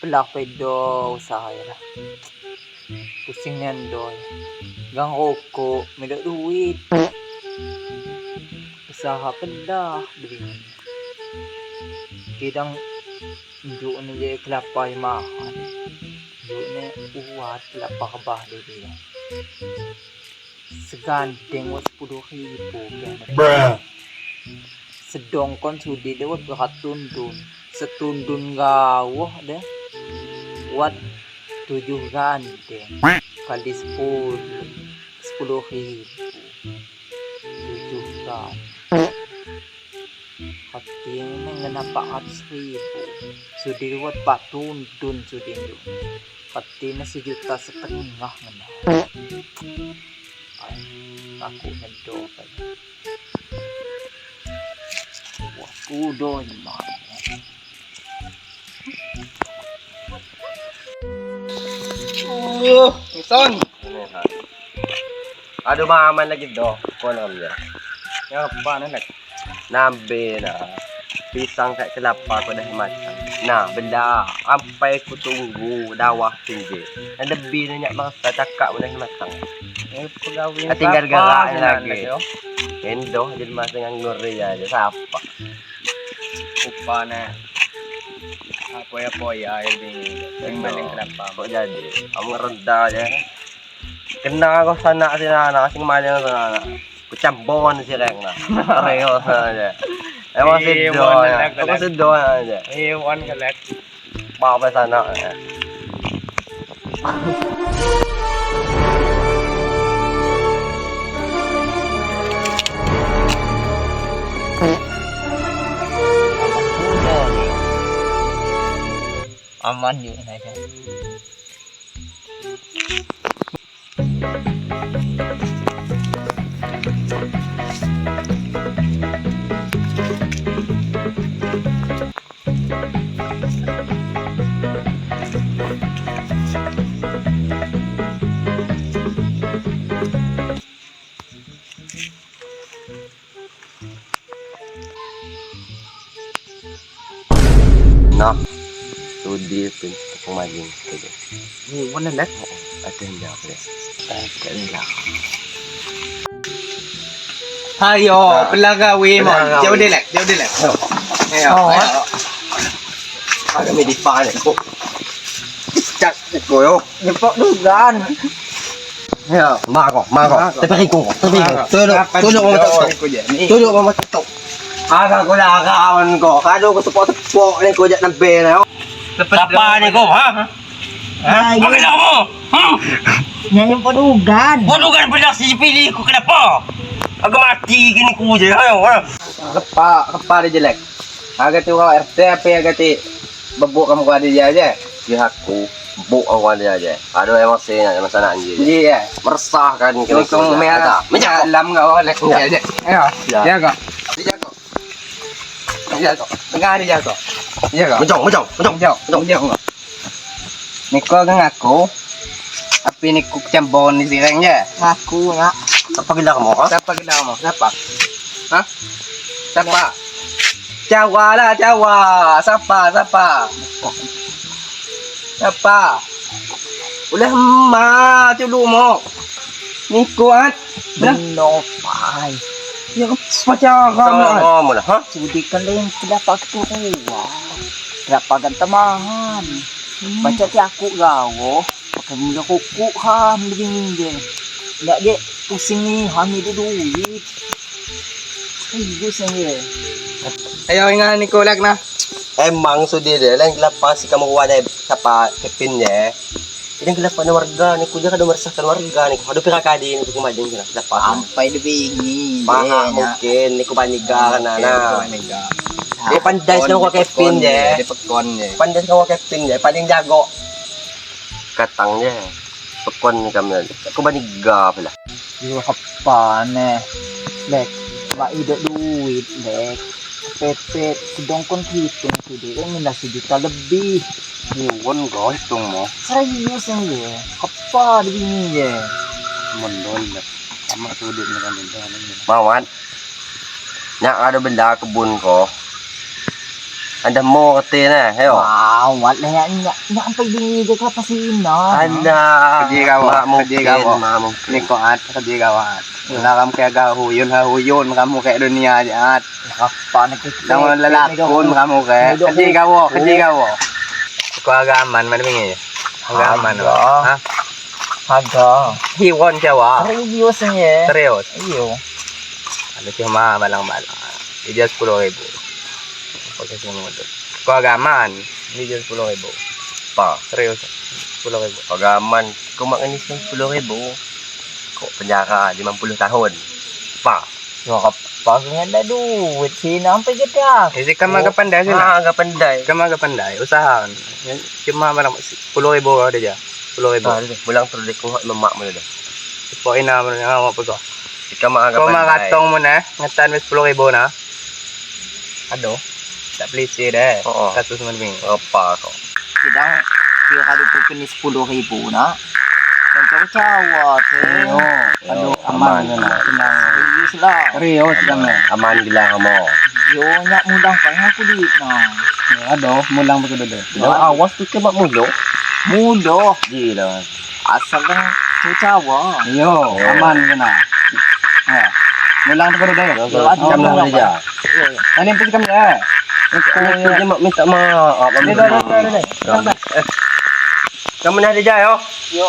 Pelah pedo usaha ya lah. Pusing nian do. Gang rokok midak duit. Usaha pelah duit. Kidang njuk ni je kelapa yang mahal. Njuk ni uat kelapa rebah dia. Segandeng wat 10,000 kan. Bruh. Sedongkon sudi dia wat beratundun. Setundun gawah deh. Wat 7 gandeng kali 10, 10,000. 7 gandeng. Hati ni ngena 400,000. Sudi wat patundun sudi tu. Hati ni 1,5 juta ngena. Ai, aku ngedo kan. Wah, kudo ni mah. Mison. Aduh, maman lagi do. Kono dia. Ya apa nak? Nambe na. Pisang kat kelapa aku dah matang. Nah, benda sampai aku tunggu dawah tinggi. Dan lebih nak masa cakap pun dah matang. Eh, pegawai. Tinggal gerak lagi. Endo jadi masa nganggur dia aja siapa. Upana. Apa ya poya ini. Yang maling kelapa. Kok jadi? Kamu ngerendah aja. Kena aku sana sini anak, sing maling sana anak. Kucambon si reng lah. Reo aja. Emang Eh, sido wan ya. lek, Aku lek. sido aja. Eh, wan kelek. Bawa sana. Aman kudo ni. Aman juga aja. Nah, sudi pun aku maling saja. Eh, wan lek. Ada yang jawab deh. Tak lah. Hayo, pelagawi mo. Pelagawi. Jauh dia lek, jauh dia lek. Ayo. Oh. Ayo. Agak mi di ni kok. Cak koyo. Nyepok dugan. Ayo. Ma ko, ma ko. Tapi ko, tapi ko. Tolong, tolong mo tok. Tolong mo tok. Aga ko na kawan ko. Kado ko support ni ko jak nambe na. Siapa ni ko, ha? Ay, Bakit ako? Hmm? yan yung padugan. Bunugan pala si pili ko kenapa? Aga mati gini ko je. Ayo, ha. Kepa, kepa dia jelek. Agak tu kau RT apa agak ti bebuk kamu kau dia aja. Ya aku bu aku ada aja. Aduh emang sih nak masa nak anjir. Iya. Meresahkan Kau kau merah. Mencak. Lam kau lek Ya. aja. Ayo. Ya. Ya kau. Dia kau. Dia kau. Tengah dia kau. Dia kau. Mencong, mencong, mencong. Jauh, jauh, jauh. Niko kan aku. Tapi niku cambon di sireng je. Ngaku nak. Apa gila kamu, ha? Siapa kenal kamu? Siapa? Hah? Siapa? Jawa lah, Jawa. Siapa? Siapa? Siapa? Ulah ma, culu mo. Niko at. Dah, Benopai. ya pacaran lah. Kamu lah, ha? Sudi ka lang kelapa ketua. Kelapa gantamahan. Baca ti aku gawo. Pakai mula kuku ham lebih je. Ndak dia pusing ni ham dia duit. Serius ni. Ayo ingat Niko lak nah. Emang sudi dia lain kelapa si kamu kuat siapa Kevin je. Ini kelapa ni warga ni kuja kada meresahkan warga ni. Ada pirakadi ni ku majing kena kelapa. Sampai lebih ni. Maha mungkin ni ku paniga kana na. Dia pandai senang kau Kevin je. Dia pekon je. Pandai senang kau Kevin je, paling jago. Katang je. Pekon ni kami. Aku paniga pula. Yo apa ne? Lek, mak ida duit lek. Pepet sedongkon hitung sudi kan minta sejuta lebih. Iwan kau hitung mo. Serius ni je. Apa lebih ni je? Mondol lah. Sama sudut ni kan Mawat. Nak ada benda kebun ko. Anda mau reti nah, ayo. Wow, wat lah nyak nyak nyak sampai bini je kelapa sina. Anda. Kerja kau, Mak kerja mungkin, kau. mak mungkin. Ni kau at kerja kau at. Lah kamu kayak gahuyun huyun kamu kayak dunia aja at. Apa nak kita? Nang lelakon kamu kayak. Kerja kau, kerja kau. Kau agak aman mana wingi? Agak aman. Agak. Ha? Harga. Hiwon Jawa. Serius ni. Serius. Iyo. Ada cuma balang-balang. Dia 10,000. Pakai semua tu. Kau agak aman. Dia 10,000. Pa. Serius. 10,000. Pagaman, kau mak ni 10,000. Kok penjara 50 tahun. Pa. Yo apa dengan dah duit sina sampai kita. Eh, si kamu agak pandai sih. Ah, agak pandai. Kamu agak pandai. Usaha. Cuma barang 10,000 kau dia je. 10,000. Ah, deh. Mulang terus dia kau memak mana dah. Poin na mo na apa ko. Ika mak agak Kau pandai. makatong mo na, ngatan wis 10,000 na. Aduh. Tak pelisih deh. Oo. Kasus man bing. Apa kau? Sidang kira ada tu kena 10,000 nak. Dan kau cawa tu. Aduh, aman. aman na. Serius lah. Serius kami. Aman gila kamu. Yo nyak mudang kan aku duit nah. Aduh, mulang begitu deh. Dah awas tu ke mak mulo. Mudah. Gila. Asal kan kau cawa. Yo, aman kena. Ha. Mulang tu deh. Yo, ada Jam lah mulang, dia. Yo. Nani pergi kami eh. Aku je mak minta maaf. Ni dah dah dah dah. Kamu nak dia yo. Yo.